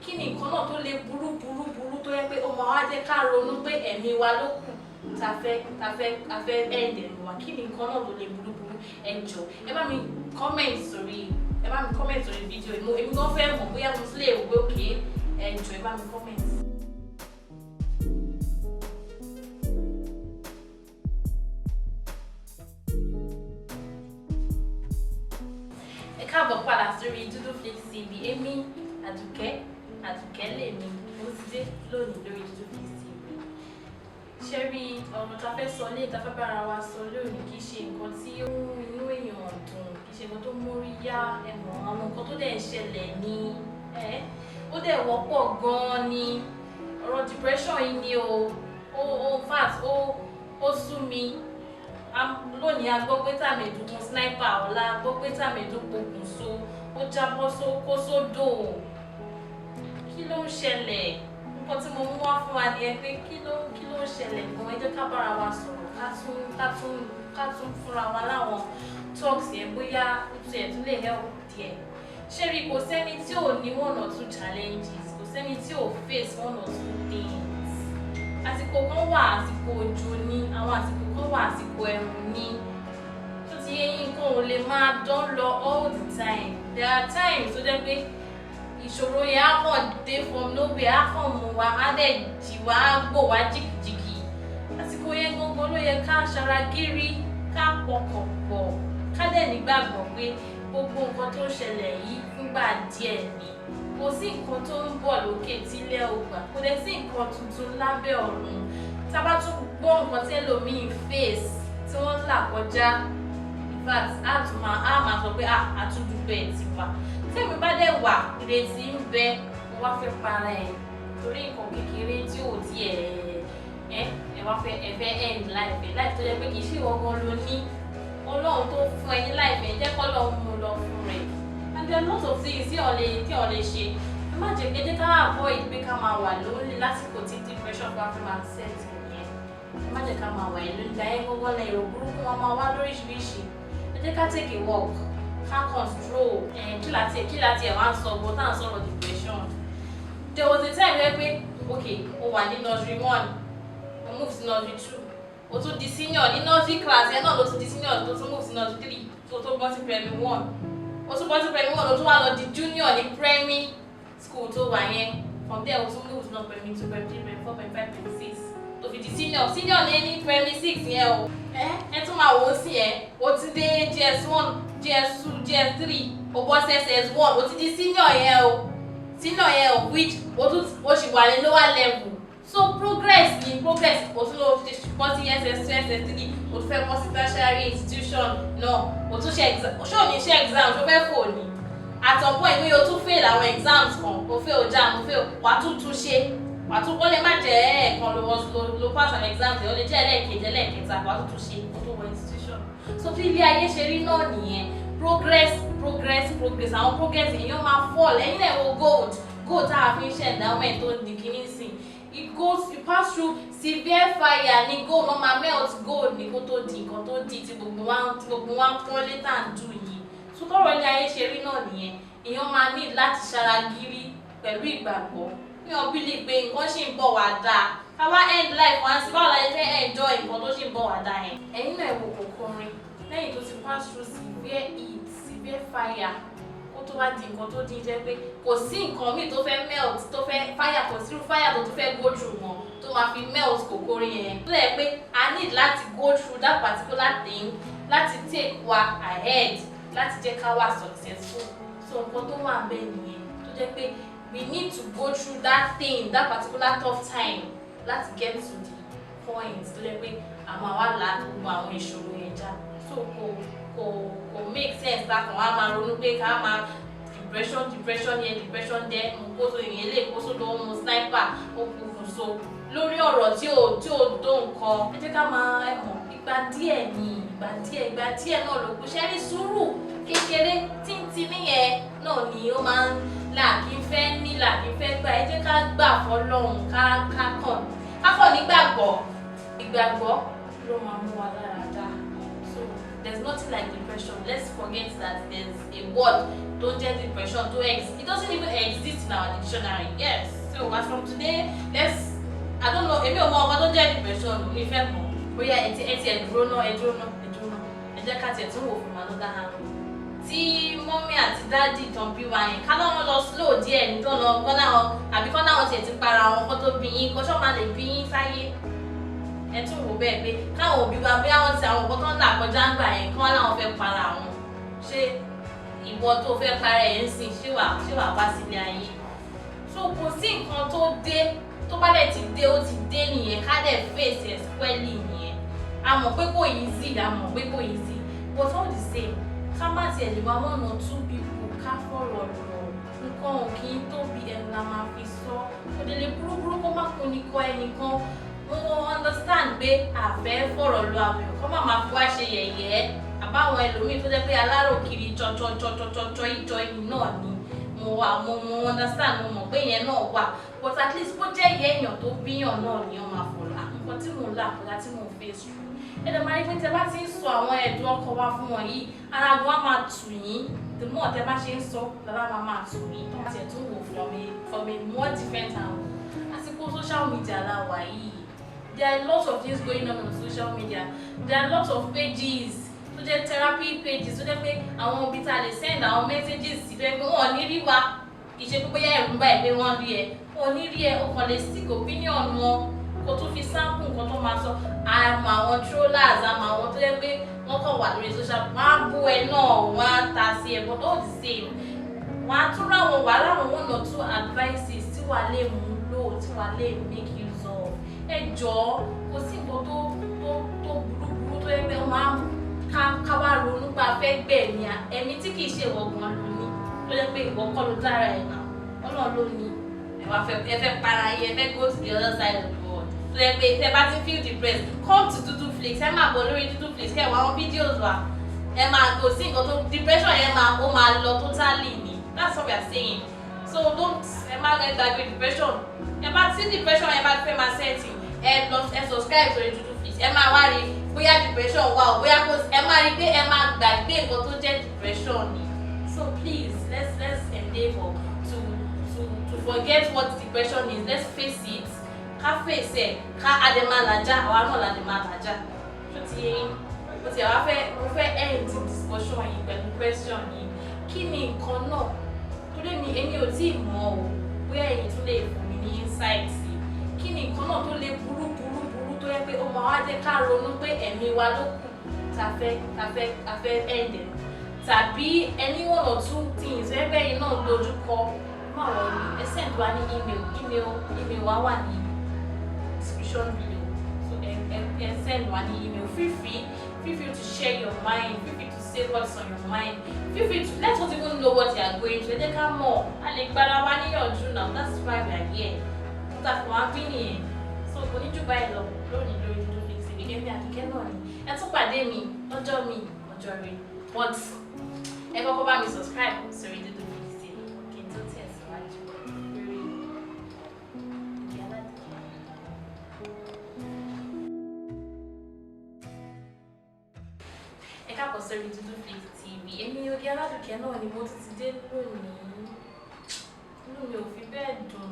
Kí ni nǹkan náà tó lè burú burú burú tó yẹ pé ó máa wá jẹ́ ká ronú pé ẹ̀mí wa ló kù ta fẹ́ end ẹ̀mí wa? Kí ni nǹkan náà tó lè burú burú? Ẹ jọ̀ọ́, ẹ bá mi comment sórí fídíò yìí. Mo èmi gan fẹ́ mọ̀ bóyá mo tún lè wò pé okay. Ẹ jọ̀ọ́, ẹ bá mi comment. Ẹ káàbọ̀ padà sórí Dúdú Flix TV. Èmi Àdùkẹ́, Àdùkẹ́ lèmi. Mo ti dé lónìí lórí Dúdú Flix TV. Ṣé rí ọ̀rọ̀ tá a fẹ́ sọ lé, tá a fẹ́ bára wa sọ lónìí, kì í ṣe nǹkan tí ó mú inú èèyàn dùn, kì í ṣe nǹkan tó mórí yá. Ẹ mọ̀ àwọn nǹkan tó dẹ̀ ń ṣẹlẹ̀ ní ẹ́, ó dẹ̀ wọ́pọ̀ gan-an ni. Ọ̀rọ̀ depression yìí ni o. Ó in fact, ó sú mi. Lónìí a gbọ́ pé tàmẹ̀dù gun sniper, ọ̀la a gbọ́ pé tàmẹ̀dù pokùnso, ó jábọ́ kó sódò. Kí ló ń ṣẹlẹ̀? Nǹkan tí mo mú wá fún wa nìyẹn, pé kí ló ń ṣẹlẹ̀ gan. Ẹ jẹ́ ká bára wa sọ̀rọ̀, ká tún fúnra wa láwọn talks yẹn, bóyá ó tiẹ̀ tún lè help díẹ̀. Ṣé rí, kò sẹ́ni tí ò ní one or two challenges, kò sẹ́ni tí ò face one or two things. Àsìkò kan wà, àsìkò òjò ni, àwọn àsìkò kan wà, àsìkò ẹ̀rùn ni. Tó ti yé yín, nǹkan ò lè máa dán lọ all the time. There are times tó jẹ́ pé ìṣòro yẹn á kàn dé from nowhere, á kàn mú wa, á dẹ̀ jì wá, á gbò wá jìkìjìkì. Àsìkò yẹn gangan ló yẹ ká ṣara gírí, ká pọkàn pọ̀, ká dẹ̀ nígbàgbọ́ pé gbogbo nǹkan tó ń ṣẹlẹ̀ yìí, fúngbà díẹ̀ ni. Kò sí nǹkan tó ń bọ̀ lókè tílẹ̀ ò gbà, kò dẹ̀ sí nǹkan tuntun lábẹ́ ọ̀run. Tá a bá tún gbọ́ nǹkan tí ẹlòmíì face, tí wọ́n ń là kọjá, in fact, á tún máa á máa sọ pé à á tún dúpẹ́ tiwa. Tẹ́mi bá dẹ̀ wà, ìrètí ń bẹ. Mo wá fẹ́ para ẹ̀ torí nǹkan kékeré tí ò tiẹ̀ ẹ wá fẹ́, ẹ fẹ́ end life ẹ, life tó jẹ́ pé kì í ṣe ìwọ gan ló ní. Ọlọ́run tó fún ẹ ní life ẹ, jẹ́ kọ́lọ́run mú lọ fún rẹ̀. And there are lots of things tí ò lè ṣe. Ẹ má jẹ́ jẹ́ ká avoid pé ká máa wà lonely lásìkò tí depression bá fẹ́ máa set nìyẹn. Ẹ má jẹ́ ká máa wà lonely. Ìgbà yẹn gbogbo lẹ èrò burúkú wọn máa wá lóríṣiríṣi. Ẹ jẹ́ ká take a walk, ká control ẹ̀. Kí láti ẹ̀ wá ń sọ gbọ́ tá à ń sọ̀rọ̀ depression? There was a time where pé okay, o wà ní nursery one, o move sí nursery two, o tún di senior ní nursery class ẹ náà, ló tún di senior, tó tún move sí nursery three, tó bọ́ sí primary one. O tún bọ́ sí primary one, o tún wá lọ di junior ní primary school tó wà yẹn. From there, o tún move sí náà primary two, primary three, primary four, primary five, primary six, tó fi di senior, senior ní primary six yẹn o. Ẹ tún máa wò ó sí ẹ, o ti dé JS one, JS two, JS three, o bọ́ sí SS one, o ti di senior yẹn o, senior yẹn o, which o tún o sì wà ní lower level. So progress ni progress. O tún lọ bọ́ sí SS two, SS three, o tún fẹ́ bọ́ sí tertiary institution náà, o tún ṣe exam. Ṣé o ní ṣe exam? Ṣo fẹ́ fò ní? At some point wey o tún fail àwọn exams kan, o fail JAMB, o fail, wà á tún tún ṣe, wà á tún, ó lè má jẹ́ ẹ̀ẹ̀kan ló pass àwọn exams yẹn, ó lè jẹ́ ẹlẹ́ẹ̀kejì, ẹlẹ́ẹ̀kẹta, wà á tún tún ṣe kó tó wọ institution. So bí ilé ayé ṣe rí náà nìyẹn: progress, progress, progress. Àwọn progress, èèyàn máa fall. Ẹ̀yin náà wo gold. Gold tá a fi ń ṣe endowment tó ń di kíní sìn, it pass through severe fire ní. Gold, wọ́n máa melt gold ní kó tó di nǹkan tó di tí gbogbo wa ń pọ́n létà ń dù yìí. So tọrọ ilé ayé ṣe rí náà nìyẹn. Èèyàn máa ní láti ṣara gírí pẹ̀lú ìgbàgbọ́ ní ọ̀ believe pé nǹkan ṣì ń bọ̀ wá dáa. Ká wá end life wá sí, báwo la ṣe fẹ́ enjoy nǹkan tó ṣì ń bọ̀ wá dáa yẹn? Ẹ̀yin náà wò kòkòrin, lẹ́yìn tó ti pass through severe heat, severe fire, kó tó wá di nǹkan tó dín, jẹ́ pé kò sí nǹkan míì tó fẹ́ melt, tó fẹ́ fire, kò sí fire tó tún fẹ́ go through mọ́ tó máa fi melt kòkòrò yẹn. Tó lẹ̀ pé a need láti go through that particular thing láti take wa ahead, láti jẹ́ ká wà successful. So nǹkan tó wà bẹ́ẹ̀ nìyẹn, tó jẹ́ pé we need to go through that thing, that particular tough time, láti get to the point tó jẹ́ pé àwọn àwa là gbogbo àwọn ìṣòro yẹn já. So kò make sense ká kàn wá máa ronú pé ká máa depression, depression yẹn, depression there, mo kó so ìyẹn lè kó sódò, ó mu sniper, ó kùkùn so lórí ọ̀rọ̀ tí ò tó nǹkan. Ẹ jẹ́ ká máa, ẹ mọ̀, ìgbà díẹ̀ ni, ìgbà díẹ̀, ìgbà díẹ̀ náà ló kù. Ṣe ní sùúrù kékeré tíntìní yẹn náà ni ó máa ń là kí n fẹ́ ní, là kí n fẹ́ gbà. Ẹ jẹ́ ká gbà fọlọ́run, ká kàn nígbàgbọ́. Ìgbàgbọ́ ló máa mú wa lára dá. So there's nothing like depression. Let's forget that there's a word Tó ń jẹ́ depression tó it doesn't even exist in our dictionary. Yes, so as from today, let's, I don't know, èmi ò mọ ọkọ tó ń jẹ́ depression o, mi fẹ́ mọ̀ bóyá ẹ ti ẹ dúró náà, ẹ dúró náà, ẹ dúró náà. Ẹ jẹ́ ká tiẹ̀ tún wò fún another angle. Tí mummy àti daddy tán bí wa yẹn, ká lọ́wọ́ lọ slow díẹ̀ ní tó lọ kọ́ láwọn, àbí kọ́ láwọn tiẹ̀ ti para wọn kó tó bí yín, kó ṣọ́ máa lè bí yín sáyé. Ẹ tún wò bẹ́ẹ̀ pé káwọn òbí wa, bí àwọn ti àwọn nǹkan tó ń là kọjá ń gbà yẹn, kí wọ́n láwọn fẹ́ para wọn, ṣé ìwọ tó fẹ́ para ẹ̀ ń sìn, ṣé wàá wá sílé ayé? So kò sí nǹkan tó dé, tó bá dẹ̀ ti dé, ó ti dé nìyẹn. Ká dẹ̀ face ẹ̀ squarely nìyẹn. A mọ̀ pé kò easy, a mọ̀ pé kò easy, but all the same, ká má tiẹ̀ lè wá one or two people ká fọ̀rọ̀ lọ. Nǹkan ò kì í tóbi, ẹnu la máa fi sọ. Kò dé lè burúburú kó má kún ní kọ́ ẹnìkan. Mo understand pé àfẹ́ fọ̀rọ̀ lọ àwọn èèyàn, kọ́ má máa fi wá ṣe yẹ̀yẹ́, àbáwọn ẹlòmíì tó jẹ́ pé aláròkiri tsọtsọtsọtsọtsọ ìjọ yìí náà ni mo wà. Mo understand, mo mọ̀ pé ìyẹn náà wà, but at least bó jẹ́ ìyá èèyàn tó bíyàn náà ni wọ́n máa fọ̀rọ̀ nǹkan tí mò ń là kọjá, tí mò ń face through. Ẹ dẹ̀ máa rí pé tẹ bá ti ń sọ àwọn ẹ̀dùn ọkàn wa fún wọn yìí, ara gan á máa tù yín. The more tẹ bá ṣe ń sọ, lára máa tù yín. Tó bá tiẹ̀ tún wò from a more different angle, àsìkò social media la wà yìí. There are lots of things going on on social media. There are lots of pages tó jẹ́ therapy pages, tó jẹ́ pé àwọn ibi tá a lè send àwọn messages sí, tó jẹ́ pé wọ́n ò ní rí wa. Kì í ṣe pé bóyá ẹ̀rù ń bá ẹ̀ pé wọ́n rí ẹ, wọ́n ò ní rí ẹ. O kàn lè seek opinion wọn, kó tún fi sample nǹkan tó máa sọ. Àmọ́ àwọn trollers, àmọ́ àwọn tó jẹ́ pé wọ́n kàn wà lórí social, wọ́n á bú ẹ náà, wọ́n á ta sí ẹ, but all the same, wọ́n á tún ráwọn wà láwọn one or two advices tí wàá lè mú lò, tí wàá lè make use of. Ẹ jọ̀ọ́, kò sí nǹkan tó burú burú tó yẹ pé wọ́n á ká wá ronú pé a fẹ́ gbẹ̀mí ẹ̀mí tí kìí ṣe ìwọ gan ló ní, tó jẹ́ pé ìwọ kọ́ ló dára ẹ̀ náà, Ọlọ́run ló ní. Ẹ wá fẹ́, ẹ fẹ́ para yín, ẹ fẹ́ go to the other side of the world, tó jẹ́ pé tẹ bá ti feel depressed, come to Dudu Flix. Ẹ máa bọ̀ lórí Dudu Flix, kẹ́ ẹ wá àwọn videos wa. Ẹ máa kò sí nǹkan tó depression yẹn máa, ó máa lọ totally ni. That's what we are saying. So don't, ẹ má, ẹ gbàgbé depression. Ẹ bá tí depression yẹn bá fẹ́ máa set in, ẹ lọ, ẹ subscribe sórí Dudu Flix. Ẹ máa wá rí bóyá depression wà o, bóyá kò. Ẹ máa rí pé ẹ máa gbàgbé nǹkan tó jẹ́ depression ni. So please, let's endeavour to forget what depression is. Let's face it. Ká face ẹ, ká adé máa làjá, àwa náà la lè máa làjá. Tó ti yé yín? Mo ti wá fẹ́, mo fẹ́ end discussion yìí pẹ̀lú question yìí: kí ni nǹkan náà? Torí mi, èmi ò tí ì mọ̀ o, bóyá ẹ̀yin tún lè fún mi ní insight sí. Kí ni nǹkan náà tó lè burú burú burú tó yẹ pé ó máa wá jẹ́ ká ronú pé ẹ̀mí wa ló kù tá fẹ́ end ẹ̀? Tàbí any one or two things ẹgbẹ́ yìí náà dojú kọ, má worry, ẹ send wa ní email. Email wa wà ní description below. So ẹ send wa ní email. Feel free to share your mind. Feel free to say what's on your mind. Feel free to let us even know what you are going through. Ẹ jẹ́ ká mọ̀, a lè gbára wa níyànjú now. That's why we are here. Mo ta fún wa bí nìyẹn. So kò ní jù báyìí lọ lónìí lórí Dudu Flix TV. Èmi Àdùkẹ́ náà ni. Ẹ tún pàdé mi lọ́jọ́ mi, ọjọ́ rẹ̀, but ẹ kọ́kọ́ bá mi subscribe sórí Dudu Flix TV kí n tó tẹ̀síwájú lórí Ìdí Aládùúkẹ́. Ẹ káàbọ̀ sórí Dudu Flix TV. Èmi Oge Aládùúkẹ́ náà ni, mo tún ti dé lónìí. Inú mi ò fi bẹ́ẹ̀ dùn.